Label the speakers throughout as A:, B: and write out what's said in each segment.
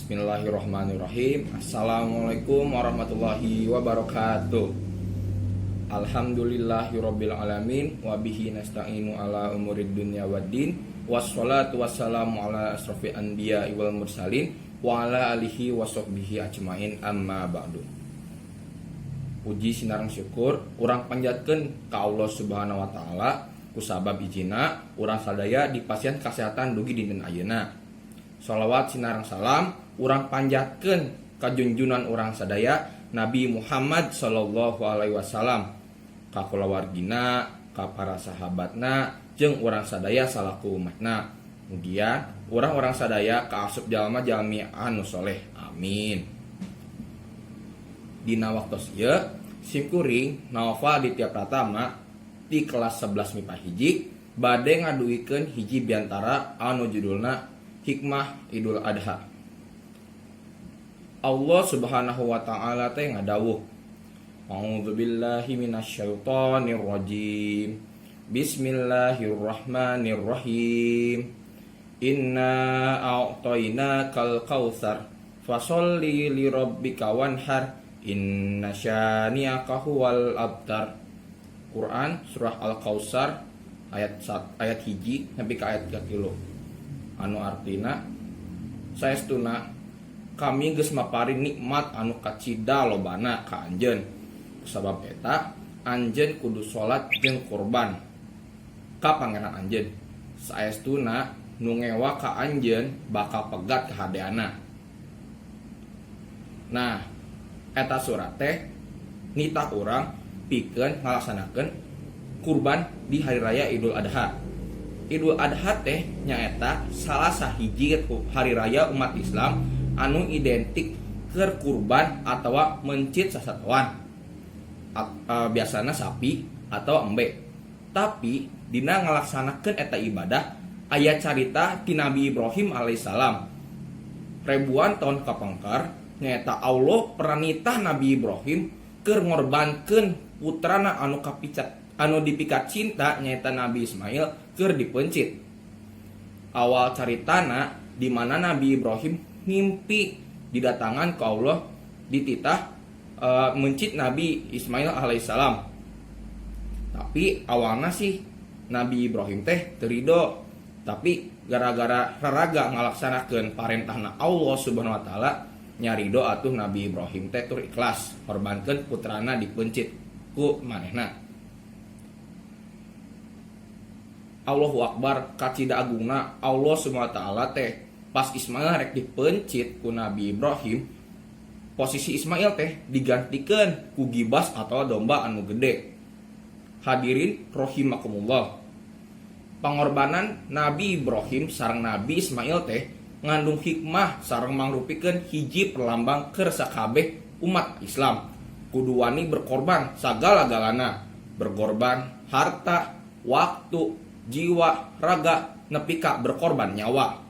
A: Bismillahirrahmanirrahim. Assalamualaikum warahmatullahi wabarakatuh. Alhamdulillahirabbil alamin, wabihi nasta'inu ala umurid dunya waddin. Wassalatu wassalamu ala asrofil anbiya wal mursalin wa ala alihi wa sahbihi ajmain, amma ba'du. Puji sinareng syukur urang panjatkeun ka Allah Subhanahu wa Taala, kusabab ijina urang sadaya dipasihan kesehatan dugi dinten ayeuna. Salawat sinareng salam urang panjatkeun ka junjunan urang sadaya, Nabi Muhammad Sallallahu Alaihi Wasallam, ka kulawargina, ka para sahabatna, jeung urang sadaya salaku umatna. Mugia urang-urang sadaya kaasup jalma-jalmi anu soleh, amin. Dina waktos ieu, simkuring Naufal Ditya Pratama di kelas 11 MIPA 1 bade ngadugikeun hiji biantara anu judulna Hikmah Idul Adha. Allah Subhanahu wa Ta'ala teh ngadawuh, A'udzubillahi minasyaitonir rajim. Bismillahirrahmanirrahim. Inna a'tainakal kautsar, fasholli li rabbika wanhar, inna syani'aka huwal abtar. Quran surah Al-Kautsar ayat 1 sampai ke ayat 3, anu artina saestuna kami geus maparin nikmat anu kacida lobana ka anjeun, sabab eta anjeun kudu salat jeung kurban ka Pangeran anjeun, saestuna nu ngewa ka anjeun bakal pegat kahadeana. Nah, eta surat teh nitah urang pikeun ngalaksanakeun kurban di hari raya Idul Adha. Idul Adha teh nyaeta salah sahiji hari raya umat Islam anu identik keur kurban atau mencit sasatoan. Biasana sapi atau embe. Tapi dina ngalaksanakeun eta ibadah aya carita ti Nabi Ibrahim alaihissalam. Ribuan tahun kapengker nyaeta Allah pernah nitah Nabi Ibrahim keur ngorbankeun putrana anu kapicat, anu dipikat cinta, nyaeta Nabi Ismail, keur dipencit. Awal caritana di mana Nabi Ibrahim mimpi didatangan ke Allah, dititah mencit Nabi Ismail alaihissalam. Tapi awalnya sih Nabi Ibrahim teh teu rido, tapi gara-gara raraga ngalaksanakeun parentahna Allah Subhanahu wa Taala, nyarido atuh Nabi Ibrahim teh tur ikhlas korbankeun putrana dipencit ku manehna. Allahu Akbar, kacida agungna Allah Subhanahu wa Taala teh. Pas Ismail rek dipencit ku Nabi Ibrahim, posisi Ismail teh digantikan ku gibas atau domba anu gede. Hadirin rahimakumullah, pengorbanan Nabi Ibrahim sareng Nabi Ismail teh ngandung hikmah sareng mangrupikeun hiji perlambang keur sakabeh umat Islam kudu wani berkorban sagala-galana, berkorban harta, waktu, jiwa, raga, nepi ka berkorban nyawa.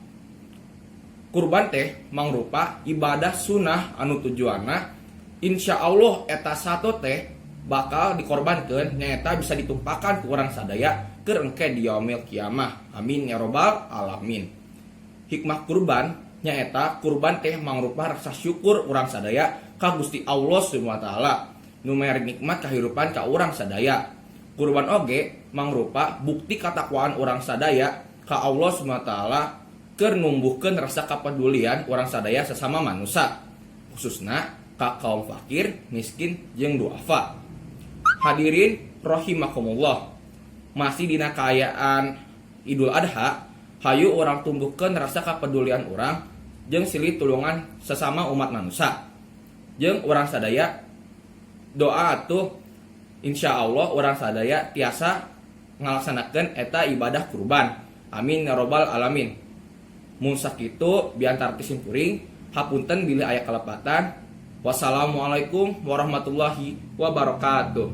A: Kurban teh mangrupa ibadah sunnah anu tujuanna insya Allah eta sato teh bakal dikorbankan nyaeta bisa ditumpakan ku urang sadaya keur engke di yaumil kiamah, amin ya robbal alamin. Hikmah kurban nyaeta kurban teh mangrupa rasa syukur urang sadaya ka Gusti Allah Subhanahu wa Taala nu mere nikmat kahirupan ka urang sadaya. Kurban oge mangrupa bukti katakwaan urang sadaya ka Allah Subhanahu wa Taala keur numbuhkeun rasa kapedulian urang sadaya sesama manusia, khususna ka kaum fakir miskin jeung duafa. Hadirin rahimakumullah, masih dina kaayaan Idul Adha, hayu urang tumbuhkeun rasa kapedulian urang jeung silih tulungan sesama umat manusia jeung urang sadaya doa atuh, insya Allah urang sadaya tiasa ngalaksanakeun eta ibadah kurban, amin ya robbal alamin. Mun sakitu biantara ti simkuring, hapunten bilih aya kalepatan. Wassalamualaikum warahmatullahi wabarakatuh.